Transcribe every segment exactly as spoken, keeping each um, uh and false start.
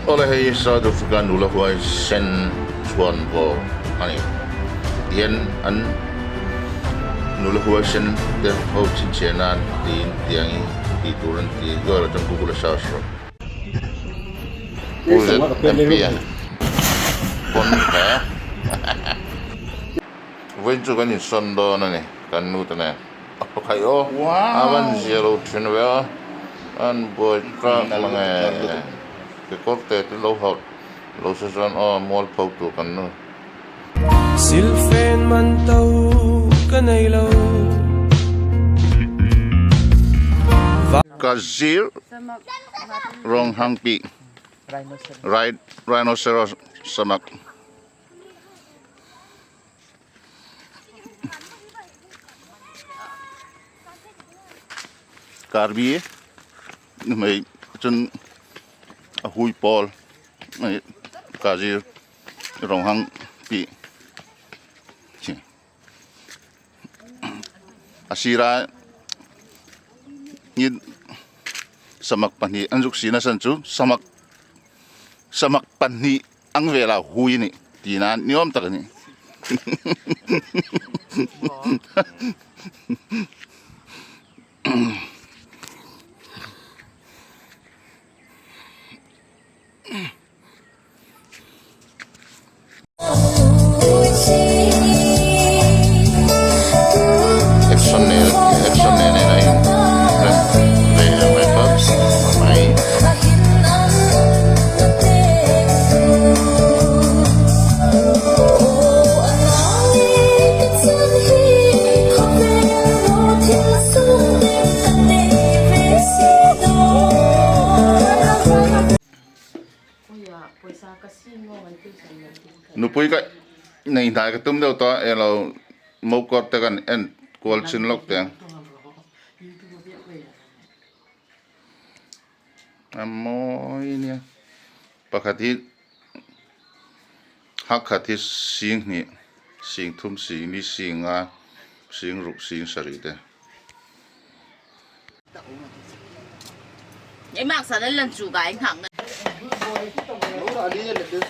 Ole, hei South Africa nula huaisen chuonvo a nih. Tiin an nula huaisen te ho chin chena tiin tiang i ti tur an ti. Yo la tang Google search ro. Pu Zet M P a. Pon he. Vawiin chu kan insawn dawn a nih, kan nu te nen. Khai o. Wow. A van zia lo thin ve a. An buai ka lang e. Kekawr te ti lo hau. Lo se chuan aw, mual pho tu kan nu. Silfen man to ka nei lo. Kazir Ronghangpi. Rhinoceros. Rhi-, rhinoceros samak. Karbi, nuhmei chun a hui pawl, eh, Kazir Ronghangpi. A sira ngin samak pahni an zuk sina san chu samak, samak pahni ang vela hui ni tina ni awm tak a ni. Epson ne, Epson ne ne na in. Re, re, re, re, re. Nupui ka nei hnai ka tum deuh tawh, elo mo kawr te kan en kual chin lawk teng. A mawi nia. Pakhat hi, hak khat hi sing hnih, sing thum, sing li, sing nga, sing ruk, sing sari te. Ei mak sa lan lan chu ga ei nghak na.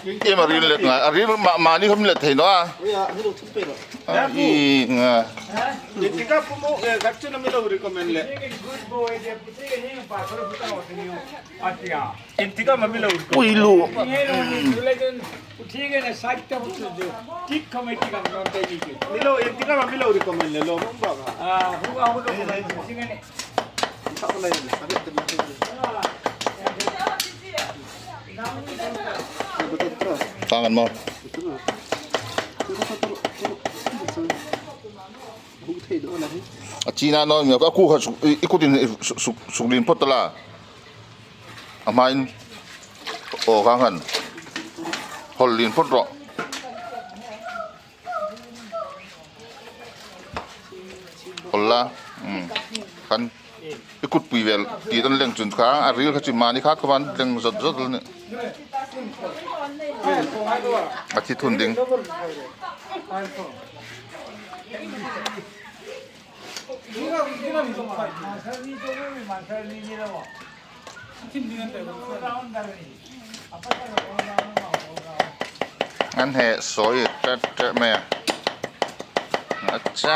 Em a ril let ngai, a ril ma, mani khom let thei naw a. A, i nga. Intika pumo, eh, khat chu na mi lo recommend le. Intika ma mi lo recommend. Ui lu. Mi lo, intika ma mi lo recommend le lo, mong ba ba. Tang an maw. A china naw, mi a ku kha suk, i, i kutin, i, suk, suk, suk lin phawt la. A hmain, aw, kha khan. Hawl lin phawt rawh. Hawl la. Hmm. Khan. I kutpui vel ti tan leng chun kha, a ril kha chu mani kha ka van leng zot zot ni. A thi thun ding. An he sawi tet tet mai a. Acha.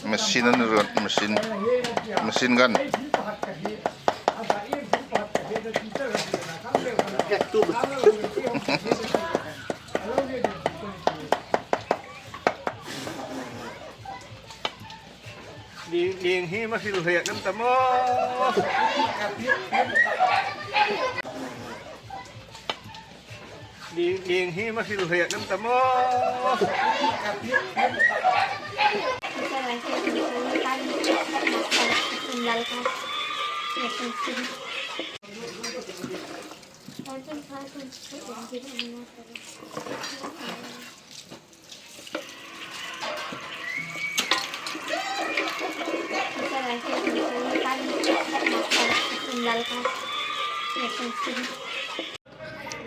Machine an run, machine, machine gun. Ling, ling hi ma hril hlek an ta maw? Ling, ling hi ma hril hlek an ta maw?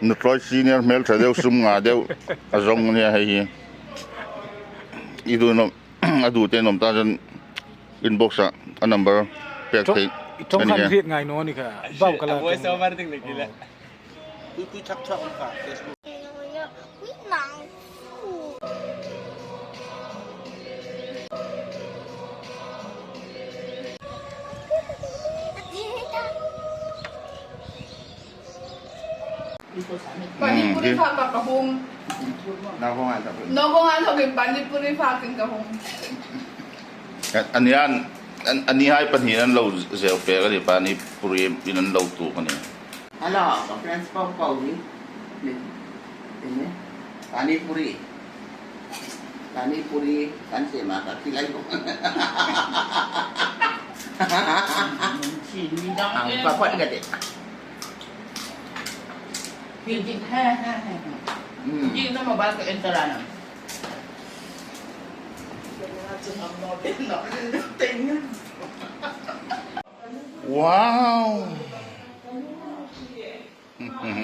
Nutloi senior hmel ṭha deuh, sum nga deuh a zawng nia hei hi. I duh naw, a duh te nawm ta chuan inbox-a a number pek thei. Ṭawng khan hriet ngai naw ni kha. Bau ka la voice over ding ni kila. Pui pui thak thak ka Facebook. Pani puri fa ka ka hung. Naw ko ngai ta puri. Naw ko ngai ta puri pani puri fa kin ka hung. Ani an, an, ani hai pani an lo zeu pe ka ni pani puri in an lo tu ka ni. Hello, ka friends pau pau ni. Ni. Ni. Pani puri. Pani puri kan se ma ka kilai ko. Ang pa pa ka de. Hindi, he, he, he. Hmm. Hindi na mabal ka enterana. Wow.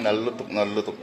Nal lutuk, nal lutuk.